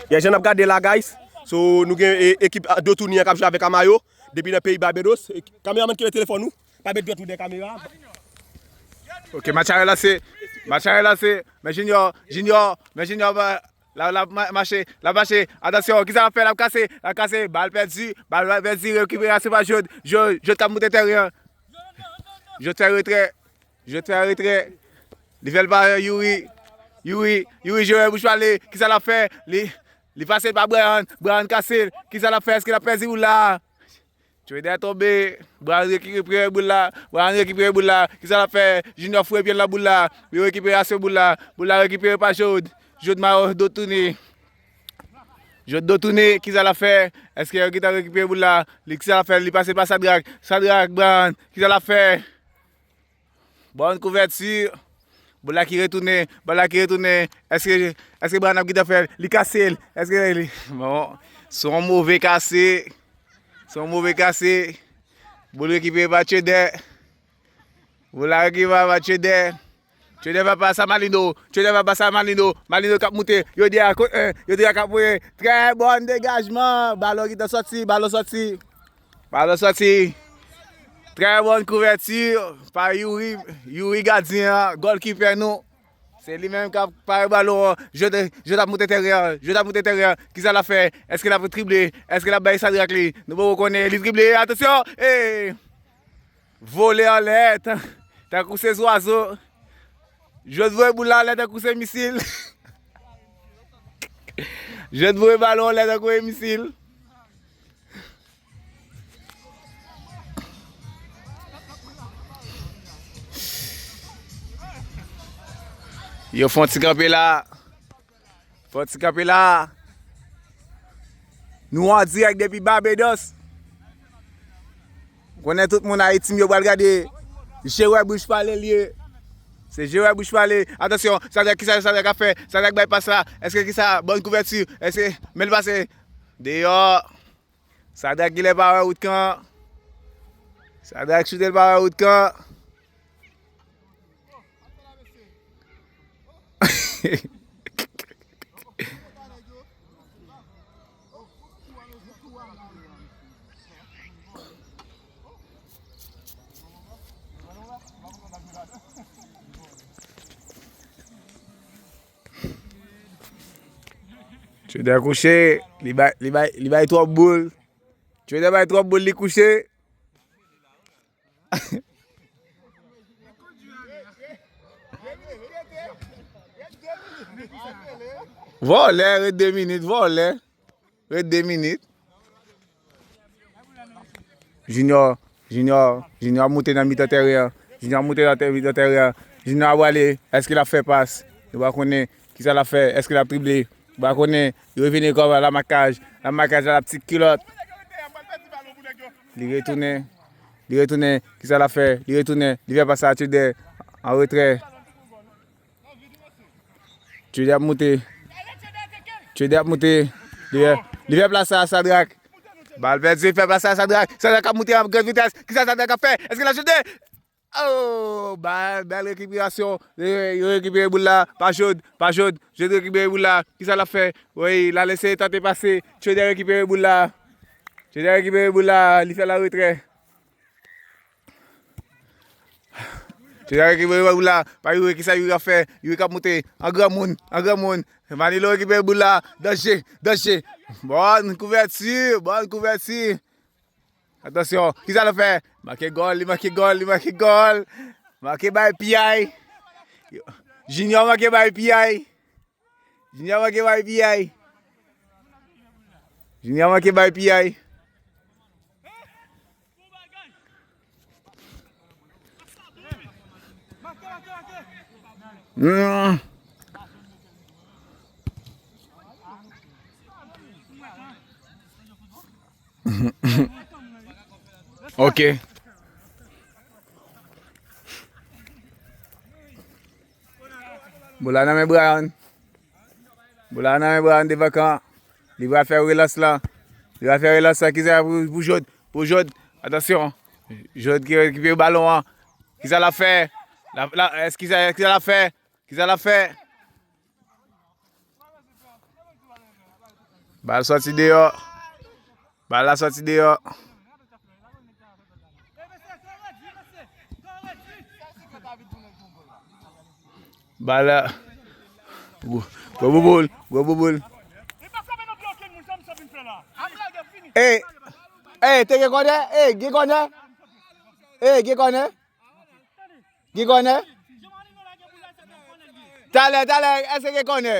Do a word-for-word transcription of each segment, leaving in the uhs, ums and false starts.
Yeah, jan n ap gade la, guys. So, nou gen e, ekip a, Dotouni an k ap jwe avèk Amayo. Depi nan peyi Babedos. E, kameramann, kenbe telefòn ou. Pa met dwèt ou dèyè kamera. Ok, match la relanse. Match la relanse. Men Junior, Junior, men Junior, ba, la, la, ma-, mache, la mache. Atansyon, kisa l ap fè? L ap kase, l ap kase. Bal pèdi, bal pèdi, rekiperasyon pa Jod. Jod, Jod k ap moute teren an. Jod fè retrè. Jod fè retrè. Li fè l pa Youri. Youri, Youri jere bouch pale. Kisa l ap fè? Li, li pase l pa Brian. Brian kase l. Kisa l ap fè? Èske l ap pèdi boul la? Trader tonbe. Brian rekipere boul la. Brian rekipere boul la. Kisa l ap fè? Junior fouye pye l nan boul la. Li rekipere aswe boul la. Boul la rekipere pa Jod. Jod Mayo do tounen. Jod do tounen. Kisa l ap fè? Èske yo gentan rekipere boul la? Li, kisa l ap fè? Li pase l pa Sadrak. Sadrak, Brian. Kisa l ap fè? Bòn kouvèti. Boul la ki retounen. Boul la ki retounen. Èske, èske Brian ap gentan fè l? Li kase l. Èske li, bon, se yon move kase. Se yon move kase. Boul rekipere pa Trader. Boul la rekipere pa Trader. Trader pa pase a Malino. Trader pa pase a Malino. Malino k ap moute. Yo dèyè kot en. Yo dèyè k ap voye. Trè bòn degajman. Balon gentan sòti. Balon sòti. Balon sòti. Trè bòn kouvèti pa Youri. Youri gadyen an, goalkeeper nou. Se li menm k ap pare balon an. Jod, Jod ap moute teren an. Jod ap moute teren an. Kisa l ap fè? Èske l ap trible? Èske l ap bay Sadrak li? Nou poko konnen. Li trible. Atansyon! E! Vole anlè. Tan-, tankou se zwazo. Jod voye boul la anlè tankou se misil. Jod voye balon anlè tankou se misil. Yo fè yon ti kanpe la. Fè yon ti kanpe la. Nou an dirèk depi Babedos. Konnen tout moun Ayiti m yo pral gade. Jere bouch pale l ye. Se jere bouch pale. Atansyon, Sadrak, kisa Sadrak ap fè? Sadrak bay pas la. Èske kisa? Bòn kouvèti. Èske, men l pase. Deyò. Sadrak genlè pa wè wout kan. Sadrak choute l pa wè wout kan. Trader kouche, li bay, li bay, li bay twòp boul. Trader bay twòp boul, li kouche. Vòlè, ret de minit, vòlè. Ret de minit. Junior, Junior, Junior ap moute nan mitan teren an. Junior ap moute nan tè-, mitan teren an. Junior ap prale. Èske l ap fè pas? Nou pa konnen kisa l ap fè. Èske l ap trible? Nou pa konnen. Li revini kòm lamakaj. Lamakaj la, l ap ti kilòt. Li retounen. Li retounen. Kisa l ap fè? Li retounen. Li fè pas a Trader. An retrè. Trader ap moute. Trader ap moute. Li fè, li fè plas a Sadrak. Bal pèdi, fè plas a Sadrak. Sadrak ap moute a gran vitès. Kisa Sadrak ap fè? Èske l ap choute? Oh, bal, bèl rekiperasyon. Yo, yo rekipere boul la. Pa Jod, pa Jod. Jod rekipere boul la. Kisa l ap fè? Wi, l al eseye tante pase. Trader rekipere boul la. Trader rekipere boul la. Li fè l an retrè. Trader rekipere boul la. Pa Youri, kisa Youri ap fè? Youri k ap moute. An granmoun, an granmoun. Manilo rekipere boul la. Danje, danje. Bòn kouvèti, bòn kouvèti. Atansyon, kisa l ap fè? Manke gòl, li manke gòl, li manke gòl. Manke bay piyay. Junior manke bay piyay. Junior manke bay piyay. Junior manke bay piyay. Hmm. Ok. Boul la nan men Brian. Boul la nan men Brian devan kan. Li pral fè relans lan. Li pral fè relans lan. Kisa pou, pou Jod? Pou Jod. Atansyon. Jod ki rekipere balon an. Kisa l ap fè? La, la, èske kisa, kisa l ap fè? Kisa l ap fè? Bal sòti deyò. Bal la sòti deyò. Bal la. Gwo, gwo bouboul, gwo bouboul. Ey, ey, te gen kònè? Ey, gen kònè? Ey, gen kònè? Gen kònè? Talè, talè, èske gen kònè?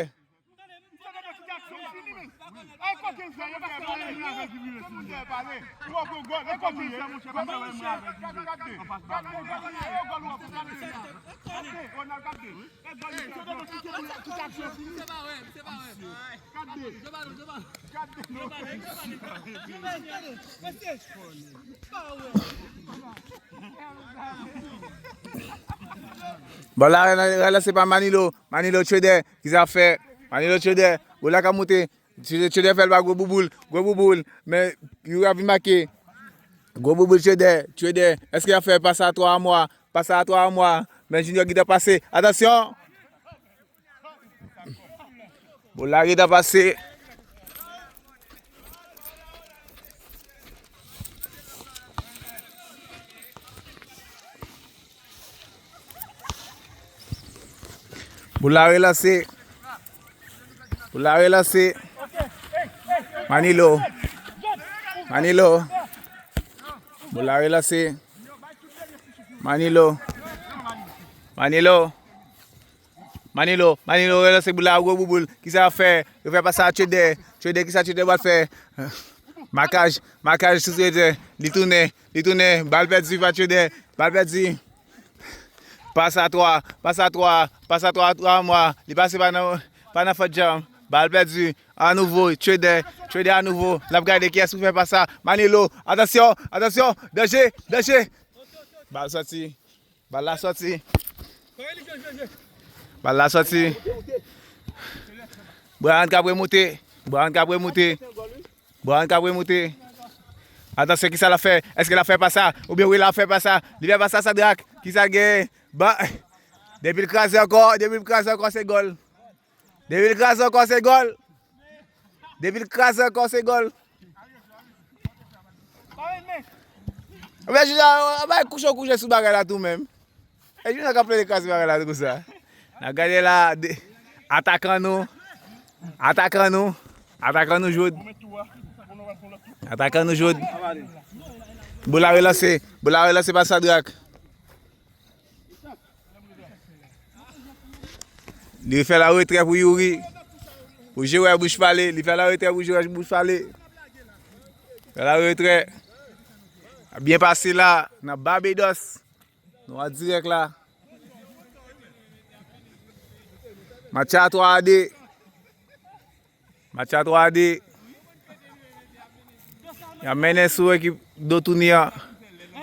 Bal la relanse pa Manilo. Manilo Tchedè, kisa ap fè? Manilo Tchedè, bal la k ap moute. Tchedè, Tchedè fè l ba Gwo Bouboul. Gwo Bouboul. Men, Youri ap vin make. Gwo Bouboul Tchedè. Tchedè. Èske y ap fè pas a twa a mwa? Pas a twa a mwa. Men Junior gentan pase. Atansyon! Bal la gentan pase. Bal la relanse. Bal la relanse. Manilo. Manilo. Bal la relanse. Manilo. Manilo. Manilo, Manilo relanse bal la, Gwo Bouboul. Kisa y ap fè? Yo fè pas sa a Tchedè. Tchedè, kisa Tchedè pral fè? Makaj, makaj sou Tchedè. Li tounen, li tounen. Bal pèdi pa Tchedè. Bal pèdi. Pas a twa, pas a twa, pas a twa, twa mwa. Li pase pa nan, pa nan fòt janm. Bal pèdi. Anouvo, Tchedè, Tchedè anouvo. L ap gade kiyès pou fè pas sa. Manilo, atansyon, atansyon. Danje, danje. Bal sòti. Bal la sòti. Bal la sòti. Brian k ap remoute. Brian k ap remoute. Brian k ap remoute. Atansyon, kisa l ap fè? Èske l ap fè pas sa? Oubyen wi, l ap fè pas sa. Li fè pas sa, Sadrak. Kisa l genyen? Ba, depi l kraze ankò, depi l kraze ankò, se gòl. Depi l kraze ankò, se gòl. Depi l kraze ankò, se gòl. Oubyen, Junior, a bay kouche w kouche sou bagay la tou menm. E Junior k ap plede kraze bagay la tou konsa. N ap gade la, de, atakan nou. Atakan nou. Atakan nou, Jod. Atakan nou, Jod. Bal la relanse. Bal la relanse pa Sadrak. Li fè la retrè pou Youri. Pou Jewè bouch pale. Li fè la retrè pou Jewè bouch pale. Fè la retrè. Byen pase la nan Barbados. Nou an dirèk la. Match a twa a de. Match a twa a de. Y ap mennen sou ekip do touni an.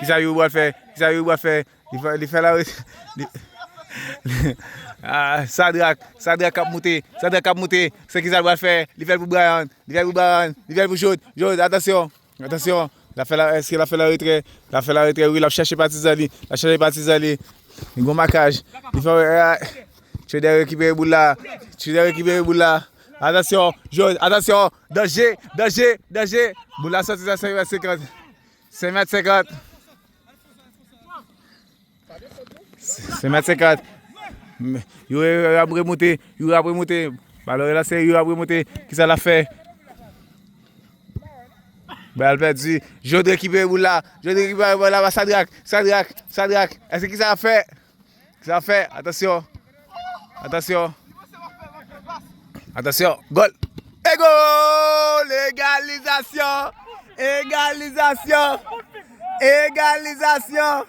Kisa Youri pral fè? Kisa Youri pral fè? Li fè, li fè la, li, ah, Sadrak, Sadrak k ap moute, Sadrak k ap moute. Se kisa l pral fè? Li fè l pou Brian, li fè l pou Brian, li fè l pou Jod. Jod, atansyon. Atansyon, l ap fè la, èske l ap fè la retrè? L ap fè la retrè, wi, l ap chèche patizan li. L ap chèche patizan li. Li gon makaj. Li fè, ah, Tchedè rekipere bal la. Tchedè rekipere bal la. Atansyon, jòj, atansyon. Danje, danje, danje. Bal la sòti nan senk mèt senkant. Senk mèt senkant. Senk mèt senkant. Youri ap remoute, Youri ap remoute. Balon relanse, Youri ap remoute. Kisa l ap fè? Bal pèdi. Jòj rekipere bal la. Jòj rekipere bal la pa Sadrak. Sadrak, Sadrak. Èske kisa l ap fè? Kisa l ap fè? Atansyon. Atansyon. Atansyon, gòl! E gòl! Egalizasyon! Egalizasyon! Egalizasyon!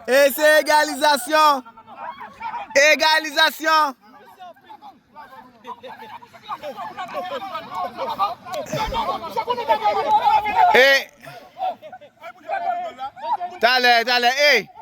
E se egalizasyon! Egalizasyon! E talè, talè, e!